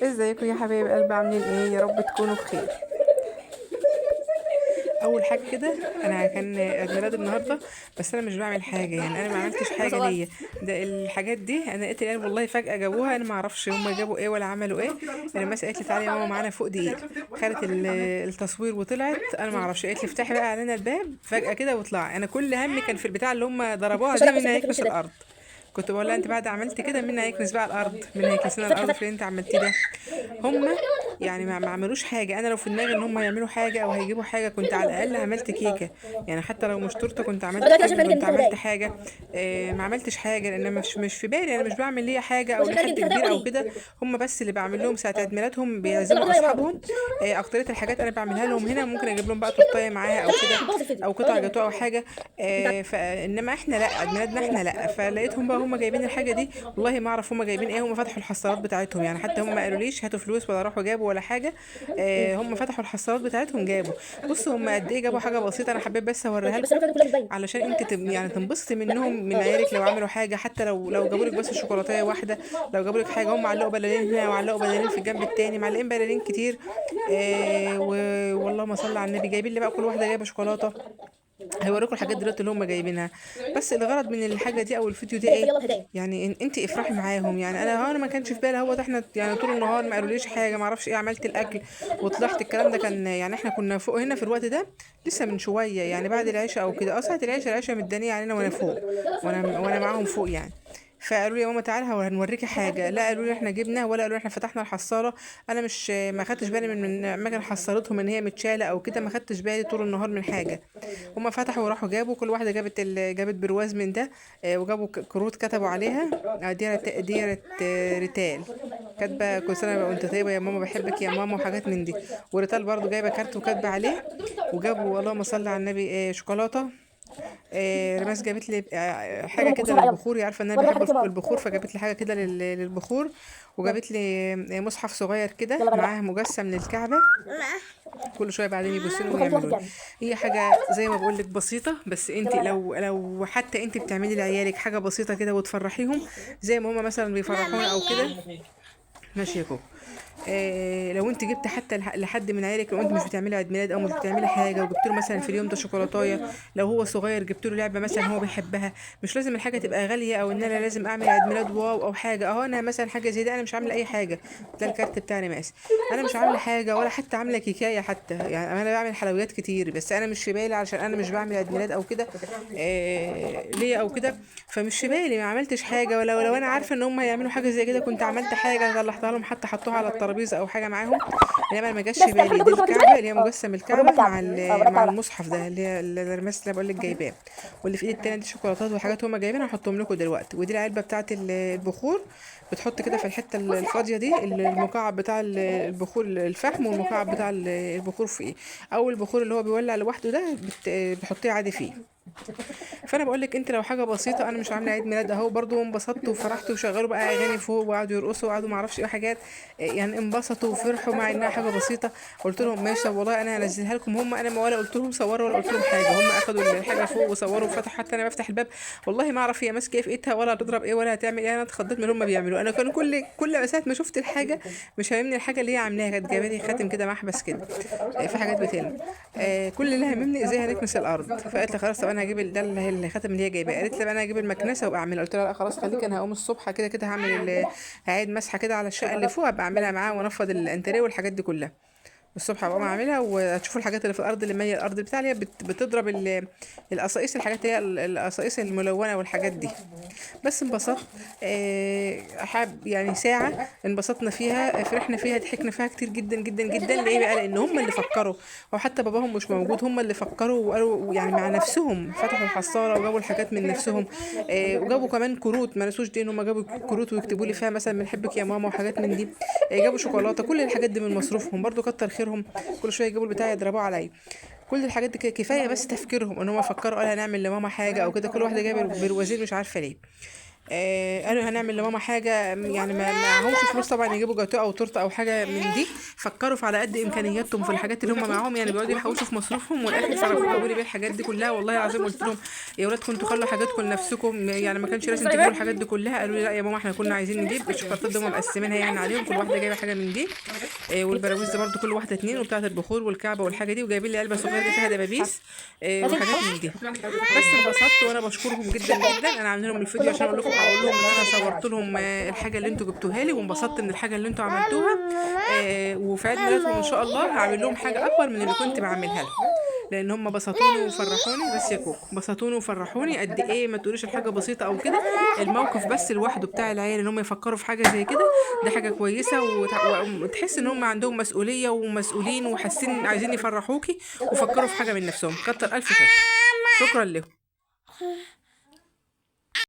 ازيكم يا حبايب قلبي؟ عاملين ايه؟ يا رب تكونوا بخير. اول حاجة كده، انا كان عيد ميلاد النهارده، بس انا مش بعمل حاجة، يعني انا ما عملتش حاجة ليا. ده الحاجات دي انا لقيت العيال والله فجاة جابوها، انا ما اعرفش هم جابوا ايه ولا عملوا ايه. رماس قالت لي تعالي يا ماما معانا فوق دقيقة، خدت التصوير وطلعت، انا ما اعرفش. قالت لي افتحي بقى علينا الباب فجاة كده وطلع. انا كل همي كان في البتاع اللي هم ضربوها دي، مين هيكنس الارض. كنت بقول لها انت بعد عملت كده مين هيكنس بقى الارض، مين هيكنس لنا الارض في اللي انت عملتيه ده. هم يعني ما عملوش حاجة. انا لو في دماغي ان هم هيعملوا حاجة او هيجيبوا حاجة كنت على الاقل عملت كيكة، يعني حتى لو مش تورته كنت عملت كيكة، كنت عملت حاجة. ما عملتش حاجة لان مش في بالي، انا مش بعمل ليا حاجة او لحد كبير او كده. هم بس اللي بعمل لهم ساعة عيد ميلادهم بيعزموا اصحابهم. اكتريه الحاجات انا بعملها لهم هنا، ممكن اجيب لهم بقى تورتايه معاها او كده، او قطع جاتوه او حاجة. فانما احنا لا، عيد ميلادنا احنا لا. فلقيتهم بقى هم جايبين الحاجة دي، والله ما اعرف هم جايبين ايه. هم فتحوا الحصالات بتاعتهم، يعني حتى هم ما قالوليش هاتوا فلوس ولا راحوا جابوا ولا حاجة. هم فتحوا الحصالات بتاعتهم جابوا. بصوا هم قد ايه جابوا حاجة بسيطة، انا حبيت بس اوريها لكم علشان انت يعني تنبسطي منهم، من عيالك لو عملوا حاجة، حتى لو جابوا لك بس شوكولاتة واحدة، لو جابوا لك حاجة. هم علقوا بلالين هنا وعلقوا بلالين في الجنب التاني، معلقين بلالين كتير. والله ما صلى على النبي، جايبين لي بقى كل واحدة جايبه شوكولاتة. هيوريكم الحاجات دلوقتي اللي هم جايبينها. بس الغرض من الحاجة دي او الفيديو ده ايه؟ يعني انت افرحي معاهم. يعني انا ما كانش في بالي هو ده، احنا يعني طول النهار ما قالوليش حاجة، ما اعرفش ايه، عملت الاكل وطلعت. الكلام ده كان يعني احنا كنا فوق هنا في الوقت ده لسه من شوية، يعني بعد العشاء او كده. ساعة العشاء مدانيه علينا وانا فوق، وانا معاهم فوق يعني. فقالوا لي يا ماما تعالى هنوريكي حاجة. لا قالوا لي احنا جبنا، ولا قالوا لي احنا فتحنا الحصاله. انا مش ما خدتش بالي من مكان حصالتهم ان هي متشاله او كده، ما خدتش بالي طول النهار من حاجة. هما فتحوا وراحوا جابوا، كل واحدة جابت جابت برواز من ده، وجابوا كروت كتبوا عليها ديرة ريتال، كاتبه كل سنة وانت طيبة يا ماما، بحبك يا ماما، وحاجات من دي. وريتال برضو جايبه كارت وكاتبه عليه. وجابوا اللهم صل على النبي شوكولاتة. رماس جابت لي حاجة كده للبخور، عارفه ان انا بحب البخور، فجابت لي حاجة كده للبخور. وجابت لي مصحف صغير كده معاه مجسم للكعبة، كل شوية بعدين يبصوا لي ويعملوا. هي حاجة زي ما بقول لك بسيطة، بس انت لو حتى انت بتعملي لعيالك حاجة بسيطة كده وتفرحيهم زي ما هما مثلا بيفرحونا او كده، ماشي يا كوكو. لو انت جبت حتى لحد من عيالك، لو انت مش بتعملي عيد ميلاد او مش بتعملي حاجة، وجبت له مثلا في اليوم ده شوكولاتايه، لو هو صغير جبت له لعبه مثلا هو بيحبها. مش لازم الحاجة تبقى غالية او ان انا لازم اعمل عيد ميلاد wow او حاجة. اهو انا مثلا حاجة زي ده انا مش عامله اي حاجة، ده الكارت بتاع رماس، انا مش عامله حاجة ولا حتى عامله كيكايه حتى، يعني انا بعمل حلويات كتير بس انا مش في بالي علشان انا مش بعمل عيد ميلاد او كده ليا او كده، فمش في بالي، ما عملتش حاجة. ولو لو انا عارفه ان هم هيعملوا حاجة زي كده كنت عملت حاجة طلعتها لهم، حتى حطوها على الترابيزة او حاجة معاهم. انما ما جاش في بالي دي الكعبة اللي هي مجسم الكعبة مع المصحف ده اللي هي الرماس اللي بقول لك جايباه، واللي في ايد التانية دي شوكولاتات وحاجات هم جايبينها، هحطهم لكم دلوقتي. ودي العلبة بتاعه البخور، بتحط كده في الحتة الفاضيه دي المكعب بتاع البخور الفحم، والمكعب بتاع البخور فيه، او البخور اللي هو بيولع لوحده ده بتحطيه عادي فيه. فانا بقول لك انت لو حاجة بسيطة، انا مش عامله عيد ميلاد اهو، برضو انبسطت وفرحت وشغلوا بقى اغاني فوق وقعدوا يرقصوا وقعدوا ما اعرفش ايه حاجات، يعني انبسطوا وفرحوا مع انها حاجة بسيطة. قلت لهم ماشي والله انا هنزلها لكم. هم انا ما ولا قلت لهم صوروا ولا قلت لهم حاجة، هم اخدوا الحاجة فوق وصوروا وفتحوا. حتى انا بفتح الباب والله ما اعرف هي ماسكه ايه في ايدها ولا هتضرب ايه ولا هتعمل ايه، انا اتخضيت من اللي هم بيعملوه. انا كان كل ساعة ما شفت الحاجة مش هاممني الحاجة اللي هي عاملاها، كانت جايبه لي خاتم كده محبس كده في حاجات بتلمع، كل اللي هاممني ازاي هنكنس الارض. فقالت لي خلاص طب انا هجيب ده الخاتم اللي هي جايباه، قالت لي انا هجيب المكنسة وابقى اعملها. قلت لها لا خلاص خليك، انا هقوم الصبح كده كده هعمل هعيد مسحه كده على الشقة اللي فوق، ابقى اعملها معاه وانفض الانتريه والحاجات دي كلها الصبح، هبقى اعملها. وهتشوفوا الحاجات اللي في الارض اللي ماليه الارض بتاع اللي هي بتضرب القصاقيص، الحاجات اللي هي القصاقيص الملونة والحاجات دي. بس انبسطت، حاب يعني ساعة انبسطنا فيها، فرحنا فيها، ضحكنا فيها كتير جدا جدا جدا. ليه بقى؟ لان هم اللي فكروا، وحتى باباهم مش موجود، هم اللي فكروا وقالوا يعني مع نفسهم، فتحوا الحصاله وجابوا الحاجات من نفسهم. وجابوا كمان كروت، ما نسوش دي ان هم جابوا كروت ويكتبوا لي فيها مثلا بنحبك يا ماما وحاجات من دي. جابوا شوكولاتة، كل الحاجات دي من مصروفهم برضو، كتر خيرهم. كل شوية يجيبوا البتاع يضربوه عليا. كل الحاجات دي كفاية بس تفكيرهم ان هم فكروا قالوا هنعمل لماما حاجة او كده. كل واحدة جايبه بروازين مش عارفه ليه. قالوا هنعمل لماما حاجة، يعني ما معهمش فلوس طبعا يجيبوا جاتوه او تورته او حاجة من دي، فكروا في على قد امكانياتهم في الحاجات اللي هم معاهم، يعني بيقعدوا يحوشوا في مصروفهم، والاخر صرفوا جابوا لي بيه الحاجات دي كلها. والله العظيم قلت لهم يا ولاد كنتوا خلوا حاجاتكم لنفسكم، يعني ما كانش لازم تجيبوا الحاجات دي كلها. قالوا لي لا يا ماما احنا كنا عايزين نجيب الشوكولاتات دي، هم مقسمينها يعني عليهم، كل واحدة جايبه حاجة من دي. والبراويز دي برده كل واحدة 2، وبتاعه البخور والكعبة والحاجة دي، وجايبين لي علبة صغيرة دي فيها دبابيس وحاجات من دي. بس انبسطت وانا بشكرهم جدا جدا. انا عامله لهم الفيديو عشان اقول لكم، اقول لهم ان انا صورت لهم الحاجة اللي انتوا جبتوها لي، وانبسطت من الحاجة اللي انتوا عملتوها. وفي عيد ميلادهم ان شاء الله هعمل لهم حاجة اكبر من اللي كنت بعملها لهم، لان هم بسطوني وفرحوني. بس يا كوكو بسطوني وفرحوني قد ايه، ما تقوليش الحاجة بسيطة او كده، الموقف بس لوحده بتاع العيال ان هم يفكروا في حاجة زي كده، ده حاجة كويسة، وتحس ان هم عندهم مسؤولية ومسؤولين وحاسين عايزين يفرحوكي وفكروا في حاجة من نفسهم. كتر الف خير، شكرا لهم.